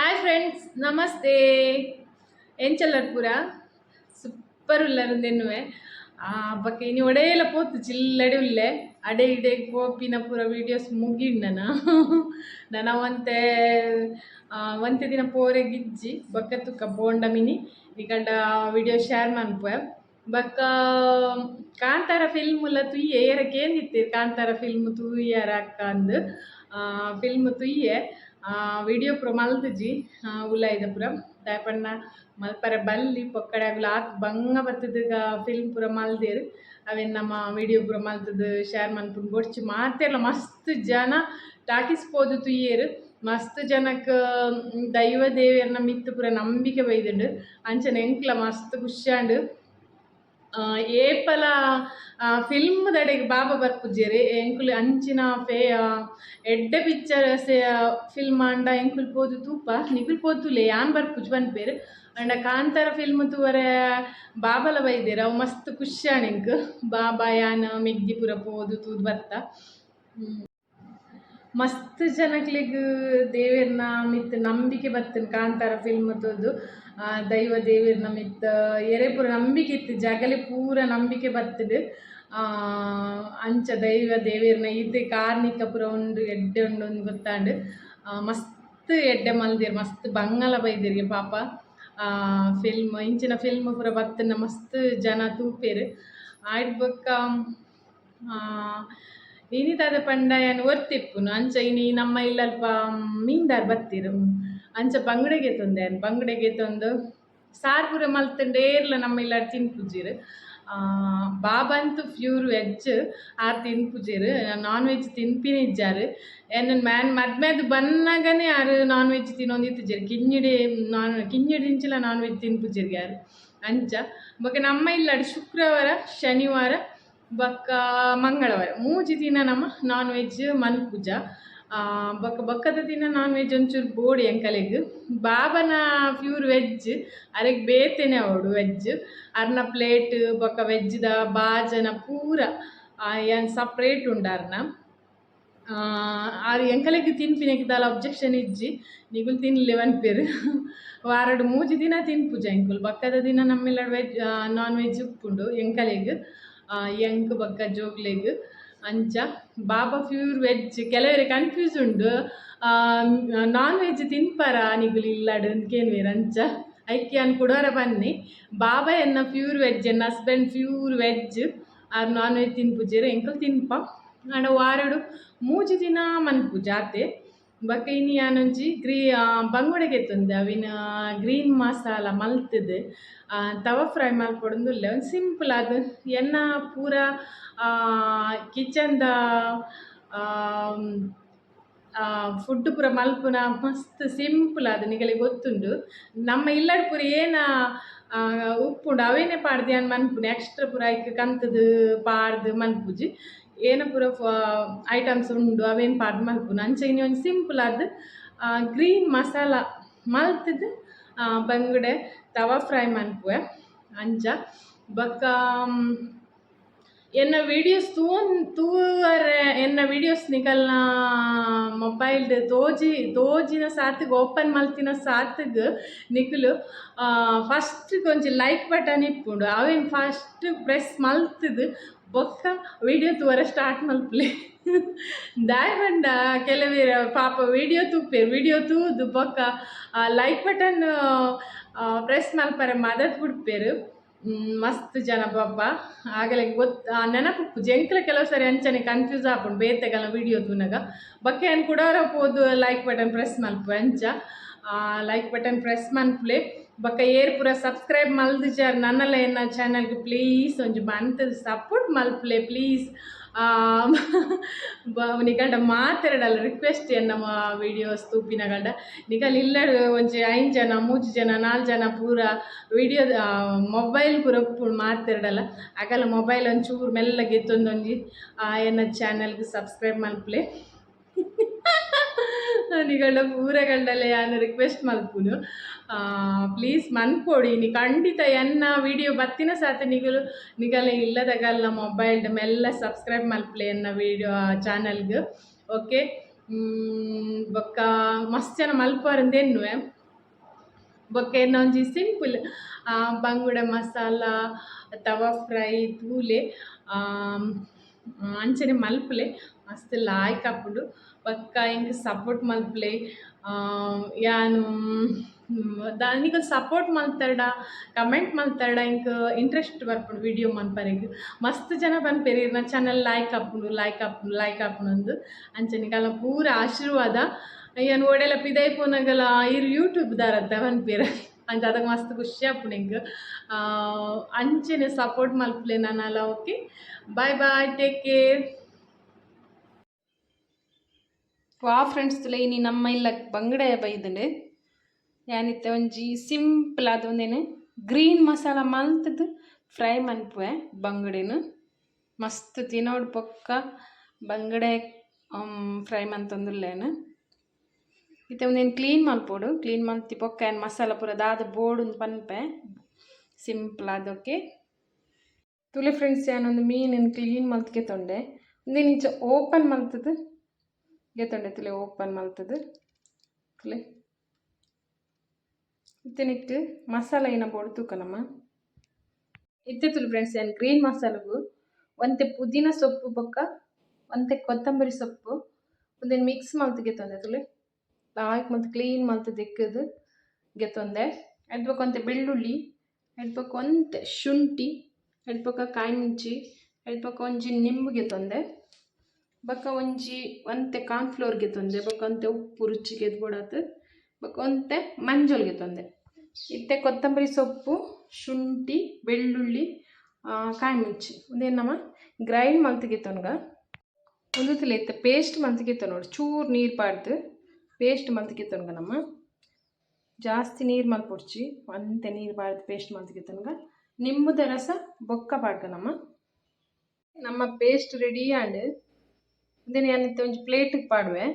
Hi friends, namaste. ಎಂಚಲ್ಲರ್ ಪೂರ? Super ಉಲ್ಲರ್. ಬೊಕ್ಕ ಇನಿ ಒಡೇಲ ಪೋತು ಚಿಲ್ಲಡೆ ಉಲ್ಲೆ. ಅಡೆ ಇಡೆ ಪೋಪಿನ ಪೂರ ವೀಡಿಯೋಸ್ ಮುಗಿಂಡನ. ನನ ಒಂತೆ ಒಂತೆ ದಿನ ಪೋರೆಗಿಜ್ಜಿ. ಬೊಕ್ಕ ತುಕ್ಕ ಪೋಂಡ ಮಿನಿ ನಿಕಲ್ಡ ವಿಡಿಯೋ ಶೇರ್ ಮನ್ಪುವೆ. ಬೊಕ್ಕ ಕಾಂತಾರ ಫಿಲ್ಮ್ ಉಲ್ಲ ತುಯ್ಯೆ. ಏರ ಕೇಂದಿತ್ತೆ, ಕಾಂತಾರ ಫಿಲ್ಮ್ ತೂಯರ ಅಕ್ಕ ಅಂದ್. ಫಿಲ್ಮ್ ತುಯ್ಯೆ, ವಿಡಿಯೋ ಪೂರ ಮಲ್ತ್ಜಿ. ಉಲಾಯಿದ ಪೂರ ದಾಯೆ ಪಂಡ ಮಲ್ಪರೆ ಬಲ್ಲಿ. ಪೊಕ್ಕಡೆ ಅಗುಲು ಆತ್ ಬಂಗ ಬತ್ತದ ಫಿಲ್ಮ್ ಪೂರ ಮಲ್ದೆರ್. ಅವೆನ್ ನಮ್ಮ ವಿಡಿಯೋ ಪೂರ ಮಲ್ತುದು ಶೇರ್ ಮನ್ಪುನು ಬೊಡ್ಚಿ. ಮಾತೆರ್ಲ ಮಸ್ತ್ ಜನ ಟಾಕೀಸ್ ಪೋದು ತೂಯೆರ್. ಮಸ್ತ್ ಜನಕ್ ದೈವ ದೇವೆರ್ನ ಮಿತ್ತ್ ಪೂರ ನಂಬಿಕೆ ಬೈದುಂಡು. ಅಂಚನೆ ಎಂಕ್ಲ ಮಸ್ತ್ ಖುಷಿ ಆಂಡ್. ಏಪಲ ಫಿಲ್ಮ್ ದಡೆಗ್ ಬಾಬಾ ಬರ್ಪುಜೆರ್. ಎಂಕುಲು ಅಂಚಿನ ಎಡ್ಡೆ ಪಿಕ್ಚರ್ ಫಿಲ್ಮ್ ಆಂಡ ಎಂಕುಲು ಪೋದು ತೂಪ, ನಿಕುಲು ಪೋದು ತೂಲೆ, ಯಾನ್ ಬರ್ಪುಜಿ ಪನ್ಪೆರ್. ಆಂಡ ಕಾಂತಾರ ಫಿಲ್ಮ್ ತೂವರೆ ಬಾಬಲ ಬೈದೆರ್. ಅವು ಮಸ್ತ್ ಖುಷಿ ಆಂಡ್ ಎಂಕ್. ಬಾಬಾ, ಯಾನ್, ಮೆಗ್ದಿ ಪೂರ ಪೋದು ತೂದು ಬತ್ತ. ಮಸ್ತ್ ಜನಕ್ಲೆಗ್ ದೇವೆರ್ನ ಮಿತ್ತ್ ನಂಬಿಕೆ ಬತ್ತುಂಡು ಕಾಂತಾರ ಫಿಲ್ಮ್ ತೂದು. ದೈವ ದೇವೆರ್ನ ಮಿತ್ತ್ ಎರೆ ಪೂರ ನಂಬಿಕೆ ಇತ್ತು, ಜಗಲಿ ಪೂರ ನಂಬಿಕೆ ಬತ್ತುಂಡು. ಅಂಚ ದೈವ ದೇವೆರ್ನ ಈತೆ ಕಾರ್ನಿಕ ಪೂರ ಉಂಡು, ಎಡ್ಡೆ ಉಂಡು ಅಂದ್ ಗೊತ್ತಾಂಡ್. ಮಸ್ತ್ ಎಡ್ಡೆ ಮಲ್ದೆರ್, ಮಸ್ತ್ ಬಂಗಲ ಬೈದೆರ್ಗೆ ಪಾಪ. ಫಿಲ್ಮ್, ಇಂಚಿನ ಫಿಲ್ಮ್ ಪೂರ ಬತ್ತುಂಡ ಮಸ್ತ್ ಜನ ತೂಪೆರ್. ಆಯ್ಡ್ ಬೊಕ್ಕ ಇನಿ ದಾದ ಪಂಡ, ಯಾನ್ ಒರ್ತಿ ಇಪ್ಪುನು. ಅಂಚ ಇನಿ ನಮ್ಮ ಇಲ್ಲಲ್ಪ ಮೀನ್ದಾರ್ ಬತ್ತೆರ್. ಅಂಚ ಬಂಗಡೆ ಗೆತೊಂದೆ ಯಾನ್. ಬಂಗಡೆ ಗೆತೊಂದು ಸಾರ್ ಪೂರ ಮಲ್ತುಂಡ ಏರ್ಲ ನಮ್ಮ ಇಲ್ಲಡ್ ತಿನ್ಪುಜೆರ್. ಬಾಬಾ ಅಂತೂ ಪ್ಯೂರ್ ವೆಜ್, ಆರ್ ತಿನ್ಪುಜೆರ್. ನಾನ್ ವೆಜ್ ತಿನ್ಪಿನ ಇಜ್ಜಾರ್. ಎನ್ನ ಮ್ಯಾನ್ ಮದ್ಮೆದ್ ಬನ್ನಗನೆ ಆರ್ ನಾನ್ ವೆಜ್ ತಿನ್ನೊಂದಿತ್ತಿಜೆರ್. ಕಿನ್ನಿಡೆ ನಾನ್ ಕಿನ್ನಿಡಿಂಚಿಲ ನಾನ್ ವೆಜ್ ತಿನ್ಪುಜೆರ್ ಆರ್. ಅಂಚ ಬೊಕ ನಮ್ಮ ಇಲ್ಲಡ್ ಶುಕ್ರವಾರ, ಶನಿವಾರ ಬೊಕ್ಕ ಮಂಗಳವಾರ ಮೂಜಿ ದಿನ ನಮ ನಾನ್ ವೆಜ್ ಮನ್ಪುಜ. ಬೊಕ್ಕ ಬೊಕ್ಕದ ದಿನ ನಾನ್ ವೆಜ್ ಒಂಚೂರು ಬೋಡು ಎಂಕಲೆಗ್. ಬಾಬನ ಪ್ಯೂರ್ ವೆಜ್, ಅರೆಗ್ ಬೇತೆನೆ ಆವೊಡು ವೆಜ್. ಅರ್ನ ಪ್ಲೇಟ್ ಬೊಕ್ಕ ವೆಜ್ದ ಬಾಜನ ಪೂರ ಯಾನ್ ಸಪ್ರೇಟ್ ಉಂಡು ಅರ್ನ. ಆರ್ ಎಂಕಲೆಗ್ ತಿನ್ಪಿನೆಕ್ ದಾಲ ಅಬ್ಜೆಕ್ಷನ್ ಇಜ್ಜಿ, ನಿಗುಲು ತಿನ್ಲೆ ಪನ್ಪೆರ್. ವಾರಡ್ ಮೂಜಿ ದಿನ ತಿನ್ಪುಜ ಎಂಕುಲು. ಬೊಕ್ಕದ ದಿನ ನಮ್ಮ ವೆಜ್, ನಾನ್ ವೆಜ್ ಉಪ್ಪುಂಡು ಎಂಕಲೆಗ್, ಎಂಕ್ ಬೊಕ್ಕ ಜೋಕ್ಲೆಗ್. ಅಂಚ ಬಾಬಾ ಪ್ಯೂರ್ ವೆಜ್. ಕೆಲವೆರ್ ಕನ್ಫ್ಯೂಸ್ ಉಂಡು, ನಾನ್ ವೆಜ್ ತಿನ್ಪರ ನಿಗುಲು ಇಲ್ಲಡ್ ಅಂದ್ ಕೇನ್ವೆರ್. ಅಂಚ ಐಕ್ ಯಾನ್ ಕುಡೋರ ಪನ್ನೆ, ಬಾಬಾ ಎನ್ನ ಪ್ಯೂರ್ ವೆಜ್, ಎನ್ನ ಹಸ್ಬೆಂಡ್ ಪ್ಯೂರ್ ವೆಜ್. ಆರ್ ನಾನ್ ವೆಜ್ ತಿನ್ಪುಜೆರ್, ಎಂಕುಲು ತಿನ್ಪ. ಆಂಡ ವಾರಡು ಮೂಜಿ ದಿನ ಮನ್ಪುಜ, ಆತೆ. ಬೊಕ್ಕ ಇನಿ ಯಾನೊಂಜಿ ಬಂಗುಡೆ ಗೆತ್ತೊಂದೆ. ಅವಿನ ಗ್ರೀನ್ ಮಸಾಲ ಮಲ್ತ್‌ದ್ ತವ ಫ್ರೈ ಮಲ್ಪೊಡೊಂದುಲ್ಲೆ, ಒಂಜಿ ಸಿಂಪಲ್ ಆದ್. ಎನ್ನ ಪೂರ ಕಿಚನ್ದ ಫುಡ್ ಪೂರ ಮಲ್ಪುನ ಮಸ್ತ್ ಸಿಂಪಲ್ ಆದ್ ನಿಗಲೆಗ್ ಗೊತ್ತುಂಡು. ನಮ್ಮ ಇಲ್ಲಡ್ ಪೂರ ಏನ ಉಪ್ಪುಂಡು, ಅವೇನೆ ಪಾಡ್ದ್ ಯಾನ್ ಮನ್ಪುನೆ. ಎಕ್ಸ್ಟ್ರಾ ಪೂರ ಐಕ್ ಕಂತುದು ಪಾಡ್ದ್ ಮನ್ಪುಜಿ. ಏನ ಪೂರ ಐಟಮ್ಸ್ ಉಂಡು, ಅವೇನ್ ಪಾಡ್ದ್ ಮನ್ಪುನು. ಅಂಚ ಇನಿ ಒಂಜಿ ಸಿಂಪಲ್ ಆದ್ ಗ್ರೀನ್ ಮಸಾಲ ಮಲ್ತ್‌ದ್ ಬಂಗುಡೆ ತವಾ ಫ್ರೈ ಮನ್ಪುವೆ. ಅಂಚ ಬೊಕ್ಕ ಎನ್ನ ವೀಡಿಯೋಸ್ ತೂವರೆ, ಎನ್ನ ವೀಡಿಯೋಸ್ ನಿಕಲ್ನ ಮೊಬೈಲ್ಡ್ ತೋಜಿ ತೋಜಿನ ಸಾತ್ಗ್, ಓಪನ್ ಮಲ್ತಿನ ಸಾತ್ಗ್ ನಿಕುಲು ಫಸ್ಟ್ ಒಂಜಿ ಲೈಕ್ ಬಟನ್ ಇಪ್ಪುಂಡು. ಅವೆನ್ ಫಸ್ಟ್ ಪ್ರೆಸ್ ಮಲ್ತ್‌ದ್ ಬೊಕ್ಕ ವಿಡಿಯೋ ತೂವರೆ ಸ್ಟಾರ್ಟ್ ಮಲ್ಪುಲೆ. ದಾಯೆ ಪಂಡ ಕೆಲವೆರ್ ಪಾಪ ವಿಡಿಯೋ ತೂಪೆರ್. ವಿಡಿಯೋ ತೂದು ಬೊಕ್ಕ ಲೈಕ್ ಬಟನ್ ಪ್ರೆಸ್ ಮಲ್ಪರೆ ಮದತ್ ಬುಡ್ಪೆರ್ ಮಸ್ತ್ ಜನ ಪಾಪ. ಆಗಲೆಗ್ ಗೊತ್ತು ನೆನಪುಪ್ಪುಜಿ. ಎಂಕ್ಲ ಕೆಲವು ಸರಿ ಅಂಚನೆ ಕನ್ಫ್ಯೂಸ್ ಆಪುಂಡು ಬೇತೆಗಲ್ನ ವಿಡಿಯೋ ತೂನಗ. ಬೊಕ್ಕ ಯಾನ್ ಕುಡೋರ ಪೋದು ಲೈಕ್ ಬಟನ್ ಪ್ರೆಸ್ ಮಲ್ಪುವೆ. ಅಂಚ ಲೈಕ್ ಬಟನ್ ಪ್ರೆಸ್ ಮನ್ಪುಲೆ. ಬೊಕ್ಕ ಏರ್ ಪೂರ ಸಬ್ಸ್ಕ್ರೈಬ್ ಮಲ್ದಿಜಾರ್ ನನ್ನಲ ಎನ್ನ ಚಾನಲ್ಗೆ, ಪ್ಲೀಸ್ ಒಂಜಿ ಮಂತ್ ಸಪೋರ್ಟ್ ಮಲ್ಪುಲೆ ಪ್ಲೀಸ್. ನಿಕಲ್ಡ ಮಾತೆರಡಲ ರಿಕ್ವೆಸ್ಟ್. ಎನ್ನ ವಿಡಿಯೋಸ್ ತೂಪಿನಗಲ್ಡ ನಿಕಲ್ ಇಲ್ಲಡ್ ಒಂಜಿ ಐನ್ ಜನ, ಮೂಜಿ ಜನ, ನಾಲ್ ಜನ ಪೂರ ವಿಡಿಯೋ ಮೊಬೈಲ್ ಪೂರ ಉಪ್ಪುಂಡು ಮಾತೆರಡಲ. ಅಗಲ ಮೊಬೈಲ್ ಒಂಚೂರು ಮೆಲ್ಲ ಗೆತ್ತೊಂದೊಂಜಿ ಎನ್ನ ಚಾನಲ್ಗೆ ಸಬ್ಸ್ಕ್ರೈಬ್ ಮಲ್ಪುಲೆ. ನಿಕಲ್ಡ ಪೂರಗಲ್ಡಲೆ ಯಾನ್ ರಿಕ್ವೆಸ್ಟ್ ಮಲ್ಪುನು, ಪ್ಲೀಸ್ ಮನ್ಪೊಡು. ಇನಿ ಖಂಡಿತ ಎನ್ನ ವಿಡಿಯೋ ಬತ್ತಿನ ಸಾತ ನಿಗುಲು ನಿಗಲ ಇಲ್ಲದಗಲ್ನ ಮೊಬೈಲ್ಡ್ ಮೆಲ್ಲ ಸಬ್ಸ್ಕ್ರೈಬ್ ಮಲ್ಪುಲೆ ಎನ್ನ ವಿಡಿಯೋ ಚಾನಲ್ಗ್. ಓಕೆ. ಬೊಕ್ಕ ಮಸ್ತ್ ಜನ ಮಲ್ಪುವರಂದು ಎನ್ನುವೆ. ಬೊಕ್ಕ ಎನ್ನ ಒಂಜಿ ಸಿಂಪಲ್ ಬಂಗುಡೆ ಮಸಾಲ ತವಾ ಫ್ರೈ ತೂಲೆ, ಅಂಚನೆ ಮಲ್ಪುಲೆ, ಮಸ್ತ್ ಲಾಯ್ಕ್ ಆಪುಂಡು. ಬೊಕ್ಕ ಎಂಕ್ ಸಪೋರ್ಟ್ ಮಲ್ಪುಲೆ. ಯಾನ್ ನಿಕುಲು ಸಪೋರ್ಟ್ ಮಲ್ತರ್ಡ, ಕಮೆಂಟ್ ಮಲ್ತರ್ಡ ಎಂಕ್ ಇಂಟ್ರೆಸ್ಟ್ ಬರ್ಪುಂಡು ವಿಡಿಯೋ ಮನ್ಪರೆಗ್. ಮಸ್ತ್ ಜನ ಪನ್ಪೆರ್ ಇರ್ನ ಚಾನಲ್ ಲಾಯ್ಕ್ ಆಪುಂಡು, ಲಾಯ್ಕ್ ಆಪುಂಡು, ಲಾಯ್ಕ್ ಆಪುಂಡು ಅಂದ್. ಅಂಚನೆ ನಿಕಲ್ನ ಪೂರ ಆಶೀರ್ವಾದ. ಯಾನ್ ಓಡೆಲ ಪಿದಯಿ ಪೋನಗಲ ಇರ್ ಯೂಟ್ಯೂಬ್ ದಾರತ್ತ ಪನ್ಪೆರ್. ಅಂಚ ಅದಗ ಮಸ್ತ್ ಖುಷಿ ಆಪುಂಡು ಎಂಕ್. ಅಂಚನೆ ಸಪೋರ್ಟ್ ಮಲ್ಪುಲೆ ನನಲ. Okay, bye bye, take care. ವಾ ಫ್ರೆಂಡ್ಸ್, ತುಲೆ ಇನಿ ನಮ್ಮ ಇಲ್ಲ ಬಂಗಡೆ ಬೈದ್ಂಡ್. ಯಾನಿತ್ತೆ ಒಂಜಿ ಸಿಂಪಲ್ ಆದ್ ಒಂದೇನು ಗ್ರೀನ್ ಮಸಾಲ ಮಲ್ತ್‌ದ್ ಫ್ರೈ ಮನ್ಪುವೆ ಬಂಗಡೆನು. ಮಸ್ತ್ ತಿನೋಡು ಬೊಕ್ಕ ಬಂಗಡೆ ಫ್ರೈ ಮಂತೊಂದುಲ್ಲೇನು. ಇತ್ತೆ ಉಂದೆನ್ ಕ್ಲೀನ್ ಮಲ್ಪೊಡು. ಕ್ಲೀನ್ ಮಲ್ತಿ ಬೊಕ್ಕ ಯಾನ್ ಮಸಾಲ ಪೂರ ದಾದ ಬೋಡುಂದು ಪನ್ಪೆ ಸಿಂಪಲ್ ಆದ್. ಓಕೆ, ತುಲೆ ಫ್ರೆಂಡ್ಸ್, ಯಾನೊಂದು ಮೀನುನ್ ಕ್ಲೀನ್ ಮಲ್ತ್ ಗೆತೊಂಡೆ. ಉಂದೆನ್ ಇಂಚ ಓಪನ್ ಮಲ್ತ್‌ದ್ ಗೆತೊಂಡೆ. ತುಲೆ, ಓಪನ್ ಮಲ್ತ್‌ದ್ ತುಲೆ. ಇತ್ತೆ ನೆಕ್ಕ್ ಮಸಾಲ ಏನ ಬೋಡು ತೂಕ ನಮ. ಇತ್ತೆ ತುಲೆ ಫ್ರೆಂಡ್ಸ್, ಯಾನ್ ಗ್ರೀನ್ ಮಸಾಲಗು ಒಂತೆ ಪುದೀನ ಸೊಪ್ಪು ಬೊಕ್ಕ ಒಂತೆ ಕೊತ್ತಂಬರಿ ಸೊಪ್ಪು ಉಂದೆನ್ ಮಿಕ್ಸ್ ಮಲ್ತ್ ಗೆತೊಂದೆ. ತುಲೆ, ಲಾಯ್ಕ್ ಮಲ್ತ್ ಕ್ಲೀನ್ ಮಲ್ತ್ ದೆಕ್ಕುದು ಗೆತೊಂದೆ. ಐತ ಬೊಕ ಒಂತೆ ಬೆಳ್ಳುಳ್ಳಿ, ಐತ ಬೊಕ ಒಂತೆ ಶುಂಠಿ, ಐತ ಬೊಕ ಕಾಯಿ ಮುಂಚಿ, ಐತ ಬೊಕ ಒಂಜಿ ನಿಂಬು ಗೆತೊಂದೆ. ಬೊಕ ಒಂಜಿ ಒಂತೆ ಕಾರ್ನ್ ಫ್ಲೋರ್ ಗೆತೊಂದೆ. ಬೊಕ ಒಂತೆ ಉಪ್ಪು ರುಚಿಗೆ ಬೋಡಾತ್. ಬೊಕ ಒಂತೆ ಮಂಜೊಲ್ ಗೆತೊಂದೆ. ಇತ್ತೆ ಕೊತ್ತಂಬರಿ ಸೊಪ್ಪು, ಶುಂಠಿ, ಬೆಳ್ಳುಳ್ಳಿ, ಕಾಯಿ ಮುಂಚಿ ಉಂದೆನ್ ನಮ ಗ್ರೈಂಡ್ ಮಲ್ತ್ ಗೆತೊನ್ಗ. ಉಂದು ತೂಲೆ, ಇತ್ತೆ ಪೇಸ್ಟ್ ಮಲ್ತ್ ಗೆತೊನೊಡು. ಚೂರು ನೀರು ಪಾಡ್ದು ಪೇಸ್ಟ್ ಮಲ್ತ್ ಗೆತೊನ್ಗ ನಮ. ಜಾಸ್ತಿ ನೀರು ಮಲ್ಪೊಡ್ಚಿ, ಒಂತೆ ನೀರು ಪಾಡ್ದು ಪೇಸ್ಟ್ ಮಲ್ತ್ ಗೆತೊನ್ಗ. ನಿಂಬುದ ರಸ ಬೊಕ್ಕ ಪಾಡ್ಗ ನಮ. ನಮ್ಮ ಪೇಸ್ಟ್ ರೆಡಿ ಆಂಡ್. ಉಂದೆನ್ ಯಾನ್ ಇತ್ತೆ ಒಂಜಿ ಪ್ಲೇಟ್ ಪಾಡುವೆ.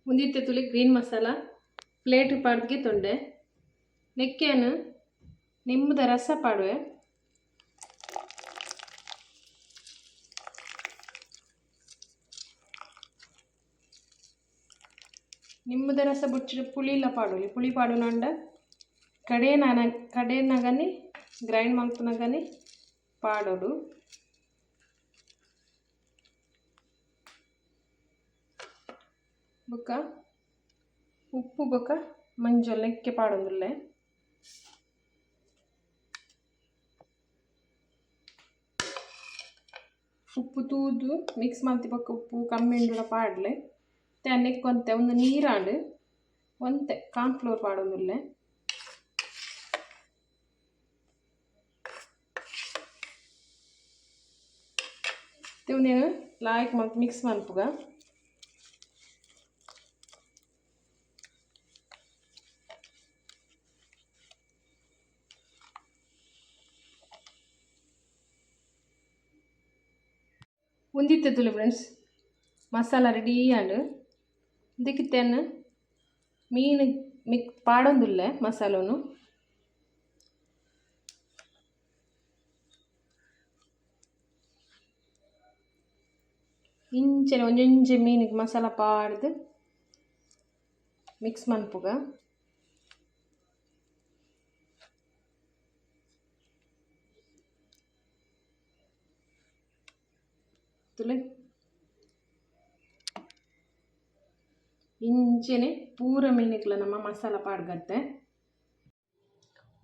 ಉಂದಿತ್ತೆ ತೂಲೆ, ಗ್ರೀನ್ ಮಸಾಲ ಪ್ಲೇಟ್ ಪಾಡ್ದು ಗೆತೊಂಡೆ. ನೆಕ್ಕೆ ಯಾನ್ ನಿಂಬುದ ರಸ ಪಾಡುವೆ. ನಿಂಬುದ ರಸ ಬೊಡ್ಚಿಡ ಪುಳಿಲ ಪಾಡೊಲಿ. ಪುಳಿ ಪಾಡುನಂಡ ಕಡೇನ ಕಡೇನಗನೆ ಗ್ರೈಂಡ್ ಮಲ್ಪುನಗನೆ ಪಾಡೊಡು. ಬೊಕ್ಕ ಉಪ್ಪು ಬೊಕ್ಕ ಮಂಜೊಲ್ ನೆಕ್ಕೆ ಪಾಡೊಂದುಲ್ಲೆ. ಉಪ್ಪು ತೂದು, ಮಿಕ್ಸ್ ಮಲ್ತಿ ಬೊಕ್ಕ ಉಪ್ಪು ಕಮ್ಮಿ ಉಂಡುಡ ಪಾಡ್ಲೆ. ಇತ್ತೆ ನೆಕ್ಕ್ ಒಂತೆ ಉಂದು ನೀರಾಂಡ್, ಒಂತೆ ಕಾರ್ನ್ ಫ್ಲೋರ್ ಪಾಡೊಂದುಲ್ಲೆ. ಇತ್ತೆ ಉಂದೆನ್ ಲಾಯ್ಕ್ ಮಲ್ತ್ ಮಿಕ್ಸ್ ಮನ್ಪುಗ. ಉಂದಿತ್ತೆ ತೂಲೆ ಫ್ರೆಂಡ್ಸ್, ಮಸಾಲ ರೆಡಿ ಆಂಡ್. ಉಂದೆಕ್ ಇತ್ತೆ ಯಾನ್ ಮೀನ್ ಮಿಕ್ ಪಾಡೊಂದುಲ್ಲೆ ಮಸಾಲೊನು. ಇಂಚನೆ ಒಂಜೊಂಜಿ ಮೀನಿಗ್ ಮಸಾಲ ಪಾಡ್ದು ಮಿಕ್ಸ್ ಮನ್ಪುಗ. ತೂಲೆ, ಇಂಚನೆ ಪೂರ ಮೀನುಗ್ಲ ನಮ ಮಸಾಲ ಪಾಡ್ಗತ್ತೆ.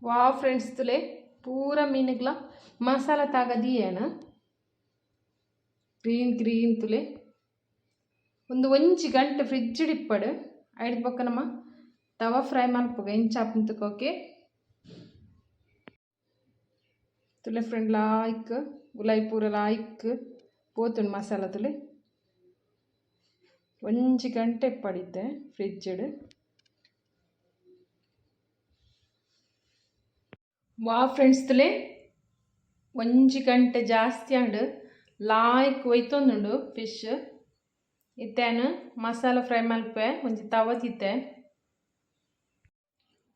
ವಾ ಫ್ರೆಂಡ್ಸ್, ತೂಲೆ, ಪೂರ ಮೀನುಗ್ಲ ಮಸಾಲ ತಾಗದಿಯೇನ. ಗ್ರೀನ್ ಗ್ರೀನ್ ತೂಲೆ. ಒಂದು ಒಂಜಿ ಗಂಟೆ ಫ್ರಿಜ್ ಇಪ್ಪಡು. ಐಡ್ದ್ ಬೊಕ್ಕ ನಮ ತವಾ ಫ್ರೈ ಮನ್ಪುಗ, ಎಂಚ ಆಪುಂಡು. ಓಕೆ, ತೂಲೆ ಫ್ರೆಂಡ್, ಲಾಯ್ಕ್ ಉಲಾಯಿ ಪೂರ ಲಾಯ್ಕ್ ಪೋತುಂಡು ಮಸಾಲ. ತೂಲೆ, ಒಂಜಿ ಗಂಟೆ ಇಪ್ಪಡಿತ್ತೆ ಫ್ರಿಜ್ಡ್. ವಾ ಫ್ರೆಂಡ್ಸ್, ತೂಲೆ, ಒಂಜಿ ಗಂಟೆ ಜಾಸ್ತಿ ಆಂಡ್. ಲಾಯ್ಕ್ ಒಯ್ತೊಂದುಂಡು ಫಿಶ್. ಇತ್ತೆ ಯಾನ್ ಮಸಾಲ ಫ್ರೈ ಮಲ್ಪೆ ಒಂಜಿ ತವ ದೀತೆ.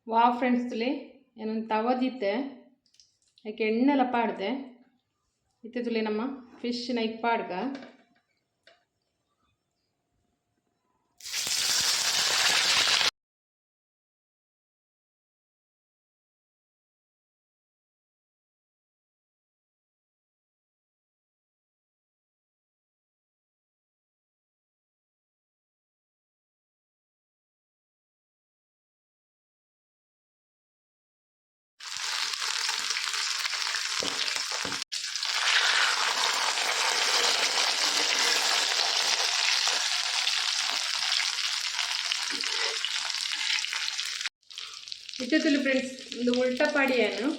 ವಾ ಫ್ರೆಂಡ್ಸ್, ತೂಲೆ, ಯಾನೊಂದು ತವ ದೀತೆ. ಐಕ್ ಎಣ್ಣೆಲ ಪಾಡ್ದೆ. ಇತ್ತೆ ತೂಲೆ, ನಮ್ಮ ಫಿಶ್ ಐಕ್ ಪಾಡ್ಗ. ಇತ್ತೆ ಫ್ರೆಂಡ್ಸ್ ಒಂದು ಉಲ್ಟಾ ಪಾಡಿಯಾನು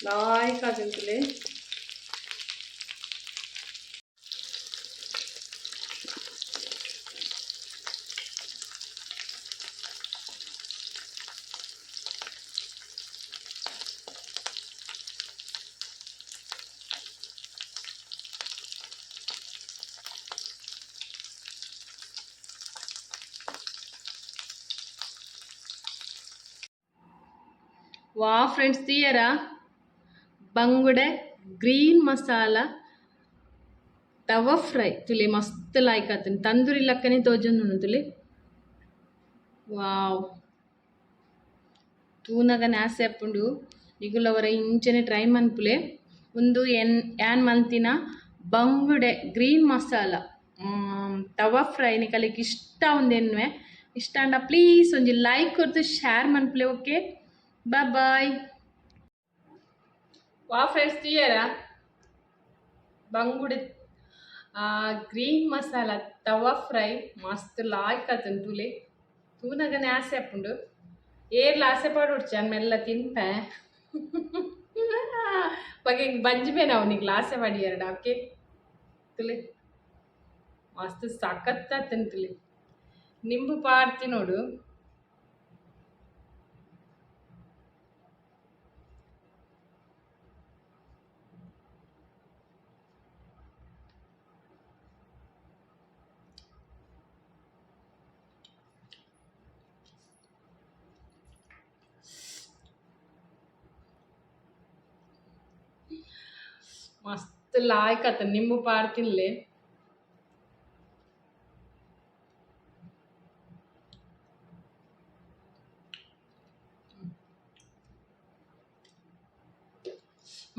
ಲಾಯ್ಕ್ ಆದಂತಲೇ. ವಾ ಫ್ರೆಂಡ್ಸ್, ತೀಯರ ಬಂಗುಡೆ ಗ್ರೀನ್ ಮಸಾಲ ತವ ಫ್ರೈ ತುಲೆ ಮಸ್ತ್ ಲಾಯ್ಕ್ ಆತುಂಡು. ತಂದೂರಿ ಲಕ್ಕನೆ ತೋಜೊಂದುಂಡು ತುಲೆ. ವಾವ್, ತೂನಗನೆ ಆಸೆ ಆಪುಂಡು. ನಿಗುಲವರ ಇಂಚನೆ ಟ್ರೈ ಮನ್ಪುಲೆ. ಉಂದು ಎನ್ ಯಾನ್ ಮಲ್ತಿನ ಬಂಗುಡೆ ಗ್ರೀನ್ ಮಸಾಲ ತವ ಫ್ರೈ ನಿಕಲೆಗ್ ಇಷ್ಟ ಉಂದೆನ್ನುವೆ. ಇಷ್ಟ ಆಂಡ ಪ್ಲೀಸ್ ಒಂಜಿ ಲೈಕ್ ಕೊರ್ದು ಶೇರ್ ಮನ್ಪುಲೆ. Okay, bye bye. ವಾ ಫ್ರೆಂಡ್ಸ್, ತೂಯರ ಬಂಗುಡೆ ಗ್ರೀನ್ ಮಸಾಲ ತವ ಫ್ರೈ ಮಸ್ತ್ ಲಾಯ್ಕ್ ಆತುಂಡು ತೂಲೆ. ತೂನಗನೆ ಆಸೆ ಆಪುಂಡು. ಏರ್ಲ ಆಸೆ ಪಾಡೊಡ್ಚಿ, ಯಾನ್ ಮೆಲ್ಲ ತಿನ್ಪೆ. ಬೊಕ ಎಂಕ್ ಬಂಜಿ ಬೇನೆ ಅವು ನಿಕ್ಲ್ ಆಸೆ ಪಾಡಿಯರ್ಡ. ಓಕೆ, ತುಲೆ ಮಸ್ತ್ ಸಖತ್ ಆತುಂಡು ತುಲೆ. ನಿಂಬು ಪಾಡ್ತಿ ನೋಡು. ಮಸ್ತ್ ಲಾಯ್ಕ್ ಆತುಂಡು ನಿಂಬು ಪಾಡ್ ತಿನ್ಲೆ.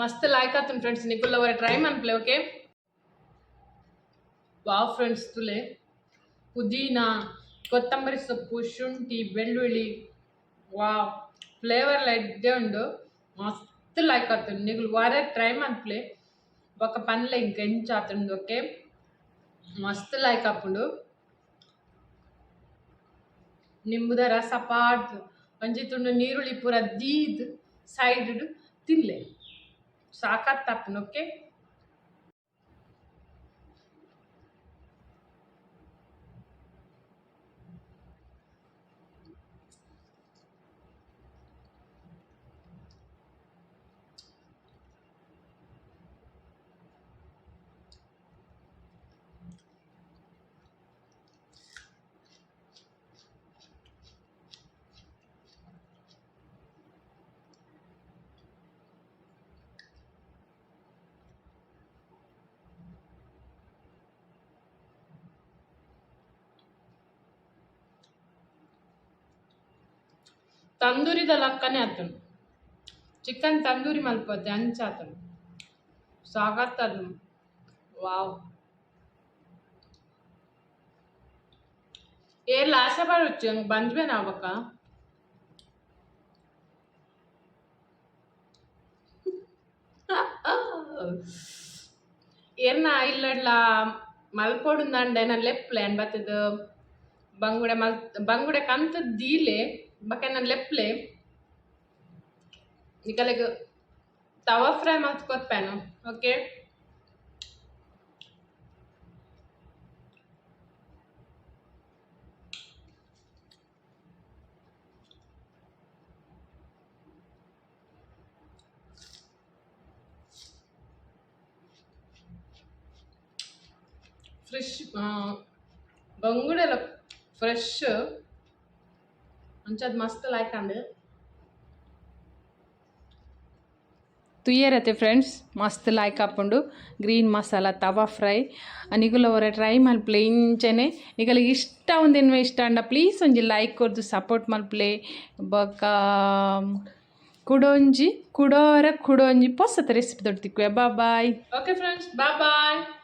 ಮಸ್ತ್ ಲಾಯ್ಕ್ ಆತುಂಡು ಫ್ರೆಂಡ್ಸ್, ನಿಕುಲ್ಲ ಒರ ಟ್ರೈ ಮನ್ಪುಲೆ. ಓಕೆ. ವಾವ್ ಫ್ರೆಂಡ್ಸ್, ತುಲೆ ಪುದೀನ, ಕೊತ್ತಂಬರಿ ಸೊಪ್ಪು, ಶುಂಠಿ, ಬೆಳ್ಳುಳ್ಳಿ, ವಾವ್, ಫ್ಲೇವರ್ ಎಡ್ಡೆ ಉಂಡು. ಮಸ್ತ್ ಲಾಯ್ಕ್ ಆತುಂಡು. ನಿಕುಲು ಒರ ಟ್ರೈ ಮನ್ಪುಲೆ, ಬೊಕ ಪನ್ಲೆ ಎಂಕ್ ಎಂಚ ಆತುಂಡು. ಓಕೆ, ಮಸ್ತ್ ಲಾಯ್ಕ್ ಆಪುಂಡು. ನಿಂಬುದ ರಸ ಪಾಡ್ದ್ ಒಂಜಿ ತುಂಡು ನೀರುಳ್ಳಿ ಪೂರ ದೀದ್ ಸೈಡ್ ಡ್ ತಿನ್ಲೆ, ಸಾಕತ್ ಆಪುಂಡು. ಓಕೆ. ತಂದೂರಿದ ಲಕ್ಕನೆ ಆತುಂಡು. ಚಿಕನ್ ತಂದೂರಿ ಮಲ್ಪೊತೆ ಅಂಚ ಆತುಂಡು. ಸಖತ್ ಆತುಂಡು. ವಾವ್, ಏರ್ಲ ಆಸೆ ಪಾಡೊಡ್ಚಿ, ಅಂಕ್ ಬಂಜಿ ಬೇನೆ ಆವು ಬೊಕ. ಏರ್ನ ಇಲ್ಲಡ್ಲ ಮಲ್ಪೊಡುಂದಾಂಡ ಎನನ್ ಲೆಪ್ಲೆ. ಯಾನ್ ಬತ್ತುದು ಬಂಗುಡೆ ಮಲ್ ಬಂಗುಡೆ ಕಂತ್ ದೀಲೆ, ಬೊಕ ಎನನ್ ಲೆಪ್ಲೆ. ನಿಕಲೆಗ್ ತವಾ ಫ್ರೈ ಮಲ್ತ್ ಕೊರ್ಪೆನು. ಓಕೆ. ಫ್ರೆಶ್ ಬಂಗುಡೆಲ ಫ್ರೆಶ್ ಅಂಚಾದ್ ಮಸ್ತ್ ಲಾಯ್ಕ್ ಆಂಡ್. ತೂಯರತೆ ಫ್ರೆಂಡ್ಸ್, ಮಸ್ತ್ ಲಾಯ್ಕ್ ಆಪುಂಡು ಗ್ರೀನ್ ಮಸಾಲ ತವಾ ಫ್ರೈ. ನಿಕುಲು ಒರ ಟ್ರೈ ಮಲ್ಪುಲೆ ಇಂಚನೆ. ನಿಕಲೆಗ್ ಇಷ್ಟ ಉಂದೆನ್ವೆ. ಇಷ್ಟ ಆಂಡ ಪ್ಲೀಸ್ ಒಂಜಿ ಲೈಕ್ ಕೊರ್ದು ಸಪೋರ್ಟ್ ಮಲ್ಪುಲೆ. ಬೊಕ ಕುಡೊಂಜಿ ಕುಡೋರ ಕುಡೊಂಜಿ ಪೊಸತ ರೆಸಿಪಿ ದೊಟ್ಟಿಗೆ. Bye. Okay friends, bye bye.